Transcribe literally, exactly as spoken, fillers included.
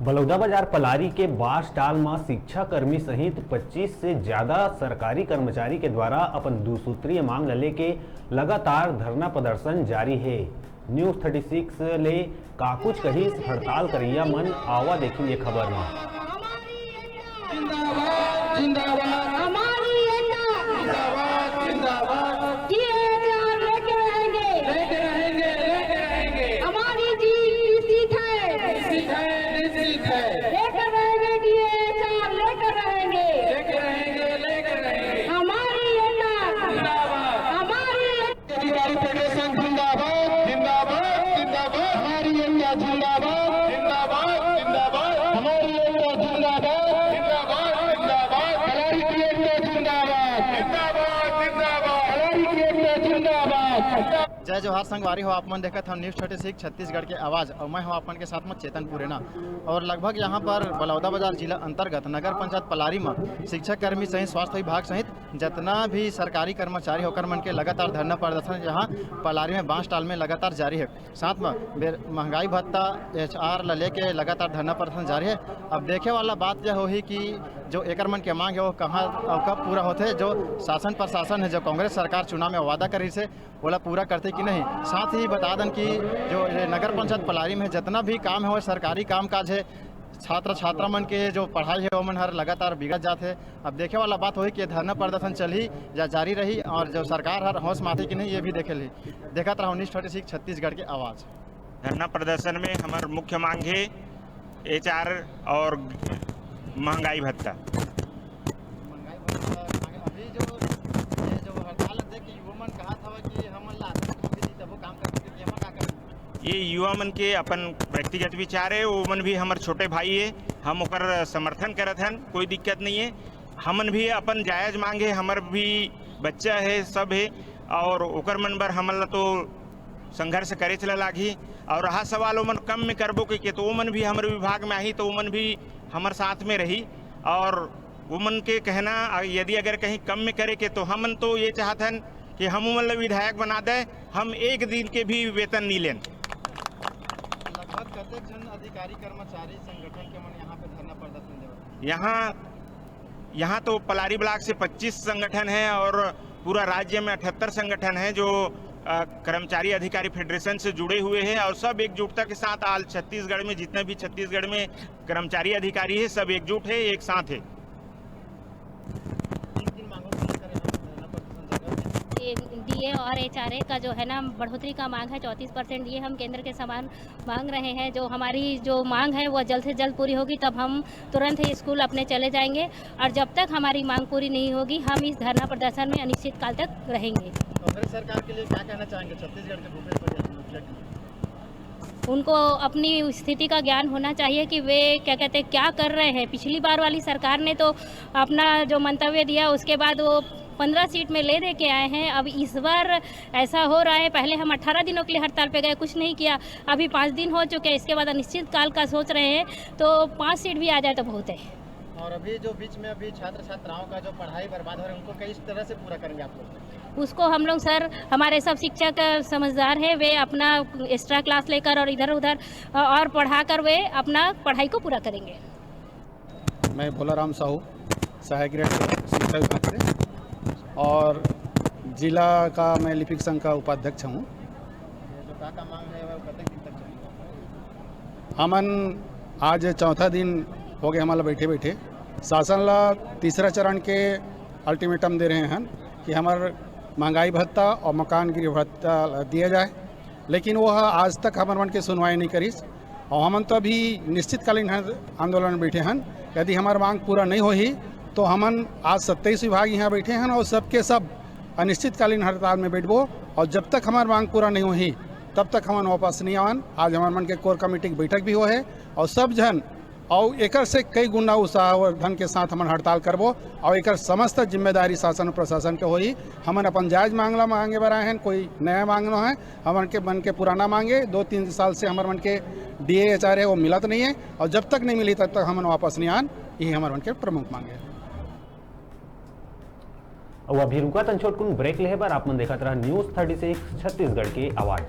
बलौदाबाजार पलारी के बांसटाल म शिक्षाकर्मी सहित पच्चीस से ज्यादा सरकारी कर्मचारी के द्वारा अपन दू सूत्रीय मांग ल लेके लगातार धरना प्रदर्शन जारी हे। News thirty six ले का कुछ कहिस हड़ताल करइया मन, आवा देखिन ये खबर म। जिंदाबाद, जिंदाबाद। हमारी एकता। जिंदाबाद, जिंदाबाद। डीए चार लेके रहेंगे। लेके रहेंगे, लेके रहेंगे। हमारी जीत निश्चित है। निश्चित है, निश्चित है। लेकर रहेंगे डीए चार, लेकर रहेंगे। लेके रहेंगे, लेके रहेंगे। हमारी एकता। जिंदाबाद। हमारी अधिकारी फेडरेशन जिंदाबाद, जिंदाबाद, जिंदाबाद। हमारी एकता जिंदाबाद, जिंदाबाद, जिंदाबाद। हमारी एकता जिंदाबाद, जिंदाबाद, जिंदाबाद। पलारी की एकता जिंदाबाद, जिंदाबाद, जिंदाबाद। पलारी की एकता जिंदाबाद। जय जोहार संगवारी हो, आप मन देखत हव News thirty six छत्तीसगढ़ के आवाज और मैं हूं आप मन के साथ में चेतन पुरेना। और लगभग यहां पर बलौदाबाजार जिला अंतर्गत नगर पंचायत पलारी में शिक्षाकर्मी सहित स्वास्थ्य विभाग सहित जतना भी सरकारी कर्मचारी हे ओकर मन के लगातार धरना प्रदर्शन यहाँ पलारी में बांसटाल में लगातार जारी हे। साथ में बे-, महंगाई भत्ता, एचआर ला लेके लगातार धरना प्रदर्शन जारी हे। अब देखे वाला बात यह होही कि जो एकर मन के मांग हे वो कहाँ और कब पूरा होथे। जो शासन प्रशासन हे, जो कांग्रेस सरकार चुनाव में वादा करिस हे, ओला पूरा करथे कि नहीं। साथ ही बता दन कि जो ये नगर पंचायत पलारी में जतना भी काम हे, वो सरकारी कामकाज हे, छात्र छात्रा मन के जो पढ़ाई हे, ओमन हर लगातार बिगड़त जात हे। अब देखे वाला बात होही कि ये धरना प्रदर्शन चलही या जारी रही और जो सरकार हर होश में आथे कि नहीं, ये भी देखे ली। देखत रहव News thirty six छत्तीसगढ़ के आवाज। धरना प्रदर्शन में हमर मुख्य मांग हे एचआर और महंगाई भत्ता। महंगाई भत्ता मांगे। अभी जो, ये जो हड़ताल देख के युवा मन कहत हवय कि हमन ला आतंक भी दी, तभो काम करबो, कि हमन का करबो? ये युवा मन के अपन व्यक्तिगत विचार हे, वो मन भी हमर छोटे भाई हे, हम ओकर समर्थन करत हन, कोई दिक्कत नहीं हे। हमन भी अपन जायज मांग हे, हमर भी बच्चा हे, सब हे, और ओकर मन बर हमन ला तो संघर्ष करेच ला लागही। और रहा सवाल ओमन कम में करबो के, के, तो ओमन भी हमर विभाग में आही, तो ओमन भी हमर साथ में रही। और ओमन के कहना, अ, यदि अगर कहीं कम में करे के, तो हमन तो ये चाहत हन कि हम ओमन ला विधायक बना दे, हम एक दिन के भी वेतन नहीं लेन। लगभग कतेक झन अधिकारी कर्मचारी संगठन के मन यहाँ पे धरना प्रदर्शन देवत हे? यहाँ, यहाँ तो पलारी ब्लॉक से पच्चीस संगठन हैं और पूरा राज्य में अठहत्तर संगठन हैं जो, अ, कर्मचारी अधिकारी फेडरेशन से जुड़े हुए हैं और सब एकजुटता के साथ आज छत्तीसगढ़ में जितने भी छत्तीसगढ़ में कर्मचारी अधिकारी है, सब एकजुट है, एक साथ है। किन किन मांगों को लेकर यहाँ पे धरना प्रदर्शन चल रहा है? ये डीए और एचआरए का जो है ना बढ़ोतरी का मांग है, चौंतीस परसेंट डीए हम केंद्र के समान मांग रहे हैं। जो हमारी जो मांग है वो जल्द से जल्द पूरी होगी, तब हम तुरंत ही स्कूल अपने चले जाएंगे और जब तक हमारी मांग पूरी नहीं होगी हम इस धरना प्रदर्शन में अनिश्चितकाल तक रहेंगे। कांग्रेस सरकार के लिए क्या कहना चाहेंगे छत्तीसगढ़ के भूपेश बघेल मुखिया के लिए? उनको अपनी स्थिति का ज्ञान होना चाहिए कि वे क्या कहते हैं, क्या कर रहे हैं। पिछली बार वाली सरकार ने तो अपना जो मंतव्य दिया उसके बाद वो पन्द्रह सीट में ले दे के आए हैं। अब इस बार ऐसा हो रहा है, पहले हम अठारह दिनों के लिए हड़ताल पे गए, कुछ नहीं किया, अभी पाँच दिन हो चुके हैं, इसके बाद अनिश्चितकाल का सोच रहे हैं, तो पाँच सीट भी आ जाए तो बहुत है। और अभी जो बीच में अभी छात्र छात्राओं का जो पढ़ाई बर्बाद हो रहा है, उनको किस तरह से पूरा करेंगे आप लोग? उसको हम लोग सर, हमारे सब शिक्षक समझदार है, वे अपना एक्स्ट्रा क्लास लेकर और इधर उधर और पढ़ा कर वे अपना पढ़ाई को पूरा करेंगे। मैं भोलाराम साहू, सहायक ग्रेड शिक्षा विभाग से, और जिला का मैं लिपिक संघ का उपाध्यक्ष हूँ। हमन आज चौथा दिन हो गए हमन ला बैठे बैठे। शासन ला तीसरा चरण के अल्टीमेटम दे रहे हैं कि हमर महंगाई भत्ता और मकान गृह भत्ता ला दिया जाए, लेकिन वो आज तक हमर मन के सुनवाई नहीं करिस। और हमन तो अभी निश्चितकालीन आंदोलन में बैठे हन। यदि हमार मांग पूरा नहीं होही तो हमन आज सत्ताईस विभाग यहाँ बैठे हन और सबके सब अनिश्चितकालीन हड़ताल में बैठबो और जब तक हमार मांग पूरा नहीं होही तब तक हमन वापस नहीं आवन। आज हमार मन के कोर कमेटी की बैठक भी हो है और सब झन और एकर से कई गुना उत्साहवर्धन के साथ हमन हड़ताल करबो और एकर समस्त जिम्मेदारी शासन और प्रशासन के होही। हमन अपन जायज मांग ला मांगे बर आए हैं, कोई नया मांग न है। हमन के मन के पुराना मांगे, दो तीन साल से हमर मन के डीए एचआरए वो मिलत नहीं है और जब तक नहीं मिली तब तक हमन वापस नहीं आन। यही हमर मन के प्रमुख मांगे। अउ अभी रुका तन छोटकुन ब्रेक लेहे बर। आप मन देखत रहा न्यूज़ थर्टी सिक्स छत्तीसगढ़ के आवाज।